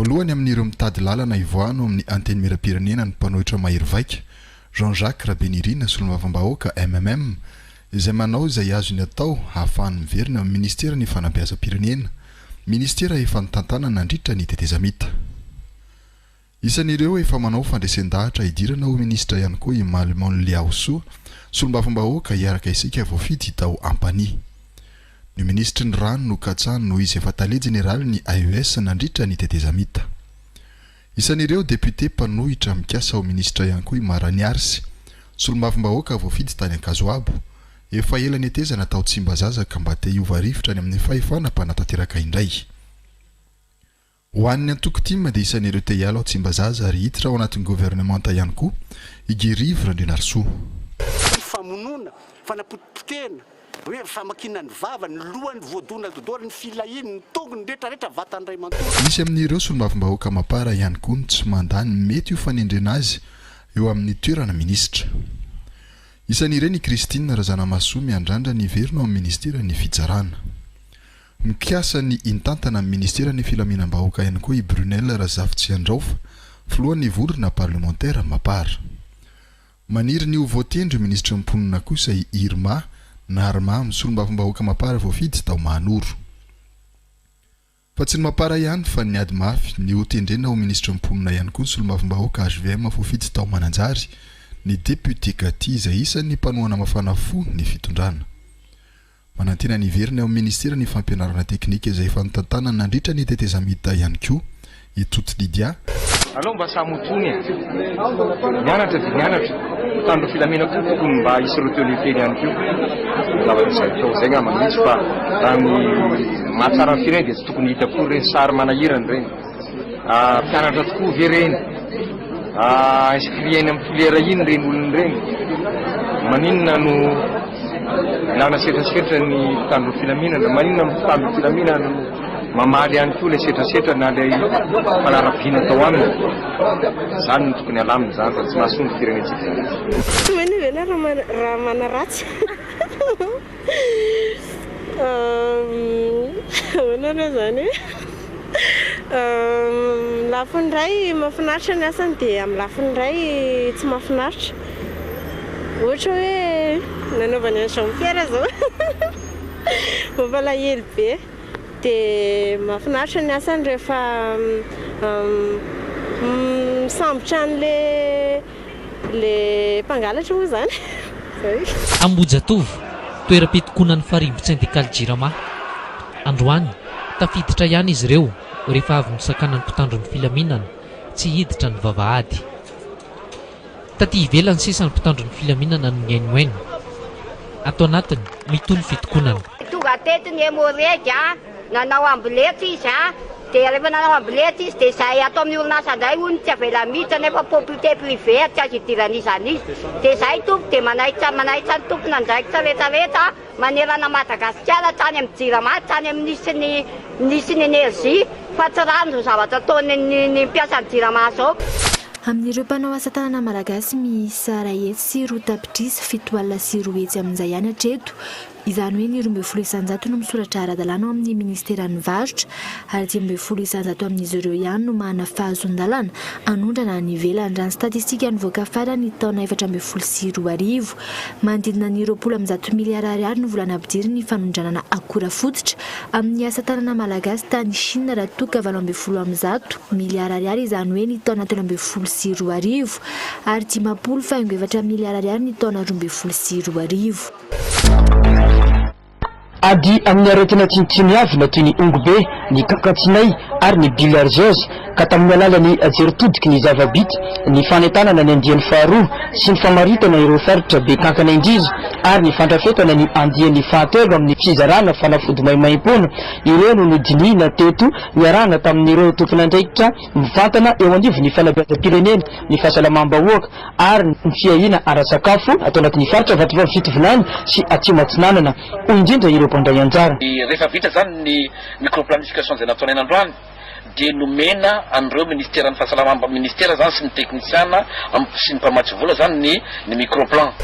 Voalohany amin'ireo mitady lalana hivoahana ao amin'ny Antenimierampirenena ny mpanohitra mahery vaika, Jean Jacques Rabenirina, solombavambahoaka, mmm, izay manao izay azony atao hahafahany miverina amin'ny minisiteran'ny Fanabeazam-pirenena, minisitera efa nitantanany nandritra ny tetezamita. Isan'ireo efa manao fandresen-dahatra hidirana ho minisitra ihany koa i Malimon Liaosoa, solombavambahoaka hiaraka isika voafidy tao Ampanihy. Ny minisitry ny rano no katsahiny noho izy efa tale jeneralin'ny AES nandritra ny tetezamita. Isan'ireo depiote mpanohitra mikasa ho minisitra ihany koa i Mara Niarsy, solombavambahoaka voafidy tany Ankazoabo, efa ela netezana tao Tsimbazaza ka mba te hiova rivotra any amin'ny fahefana mpanatanteraka indray. Ho an'ny antoko tim dia isan'ireo te hiala ao Tsimbazaza ary hiditra ao anatin'ny governemanta ihany koa i Guy Rivo Randrianarisoa. Ny famonoana, fanapotipotehana, hoe famakiana ny vava, ny lohany voadona dodona, ny filahiany, ny tongony, ny retraretra, vatany iray manontolo. Misy amin'ireo solombavambahoaka Mapar ihany koa no tsy mandà ny mety ho fanendrena azy eo amin'ny toerana minisitra. Isan'ireny i Christine Razanamahasoa miandrandra ny hiverina ao amin'ny minisiteran'ny Fitsarana. Mikasa ny hintantana ny ministeran'ny filaminam-bahoaka ihany koa i Brunelle Razafitsiandraofa, filohan'ny vondrona parlemantera Mapar. Maniry ny ho voatendry ho minisitry ny mponina kosa i Irma Naharimamy, solombavambahoaka Mapar voafidy tao Mahanoro. Fa tsy ny Mapar ihany fa niady mafy ny ho tendrena ho minisitry ny mponina ihany koa ny solombavambahoaka hvm voafidy tao Mananjary, ny depiote Cathy izay isan'ny mpanohana mafana fo ny fitondrana. Manantena ny hiverina eo amin'ny minisiteran'ny fampianarana teknika izay efa notantanany nandritra ny tetezamita ihany koa i Toty Lydia. Aleo mba samy ho tony e! Mianatra dia mianatra, mpitandro filamina koa tokony mba hisy retenue kely ihany koa, zavatra izay atao izay angamba no izy fa raha ny mahatsara ny firenena dia tsy tokony hita akory ireny sary manahirana ireny. Mpianatra tokoa ve ireny? Inscrit eny amin'ny filière iny ireny olona ireny? Maninona no ilana setrasetra ny mpitandro ny filaminana? Maninona ny mpitandro ny filaminana no mamaly ihany koa ilay setrasetra na ilay fanarabiana atao aminy? Izany no tokony halamina izany fa tsy mahasoa ny firenentsika izany. Tsy maninona ve raha manaratsy? Ahoana re izany e? Amin'ny lafiny iray mahafinaritra ny asany dia amin'ny lafiny iray tsy mahafinaritra. Ohatra hoe nanaovany an'i Jean Pierre izao mampalahelo be. Dia mahafinaritra ny asany rehefa misambotra an'ilay Le mpangalatra moa izany zay. Ambohijatovo, toeram-pitokonan'ny farimbon tsendikaly Jirama. Androany, tafiditra ihany izy ireo rehefa avy nosakanan'ny mpitandro ny filaminana tsy hiditra ny vavahady. Taty ivelany sisa ny mpitandro ny filaminana no nihainohaino. Ato anatiny, mitohy ny fitokonana. Tonga teto ny Emmo-Reg a, nanao amboletra izy a, dia rehefa nanao amboletra izy dia izay ato amin'ny orinasa indray hono tsy avela miditra nefa propriété privée tsy azo idiran'iza n'iza, dia izay tompoko dia manaitra manaitra ny tompon'andraikitra rehetra rehetra manerana Madagasikara hatrany amin'ny jirama hatrany amin'ny minisitry ny minisitry ny energie fa tsy rariny izao zavatra ataon'ny ny mpiasan'ny jirama izao. Amin'ireo mpanao asa tanana malagasy miisa 1702 60 amin'izay ihany hatreto, izany hoe ny 12% no misoratra ara-dalàna ao amin'ny minisiteran'ny varotra ary 15% amin'izy ireo ihany no manana fahazoan-dalana hanondrana any ivelany, raha ny statistika nivoaka farany ny taona 2014. Manodidina ny 120 miliara ariary no vola nampidirin'ny fanondranana akora fototra amin'ny asa tanana malagasy tany Chine raha toa ka 118 miliara ariary izany hoe ny taona 2013 ary 50 faingo efatra miliara ariary ny taona 2012. Ady amin'ny aretina tsinontsinoavina toy ny ongobe, ny kankantsinay ary ny bilharziose ka tamin'ny alalan'ny jery todiky ny zava-bita, ny fanentanana ny andiany faharoa sy ny famaritana ireo faritra be kankana indrindra ary ny fandrafetana ny andiany fahatelo amin'ny fizarana fanafody maimaimpoana, ireo no nodinihina teto niarahana tamin'ireo tompon'andraikitra mivantana eo anivon'ny fanabeazam-pirenena, ny fahasalamam-bahoaka ary ny fiahiana ara-tsakafo ato anatin'ny faritra Vatovavy Fitovinany sy Atsimo Atsinanana, hoy indrindra ireo mpandray anjara. Rehefa vita izany ny micro-planification izay nataonay nandroany dia nomena an'ireo ministeran'ny fahasalamam ministera izany sy ny teknisiana sy ny mpamatsy vola izany ny ny micro-plan.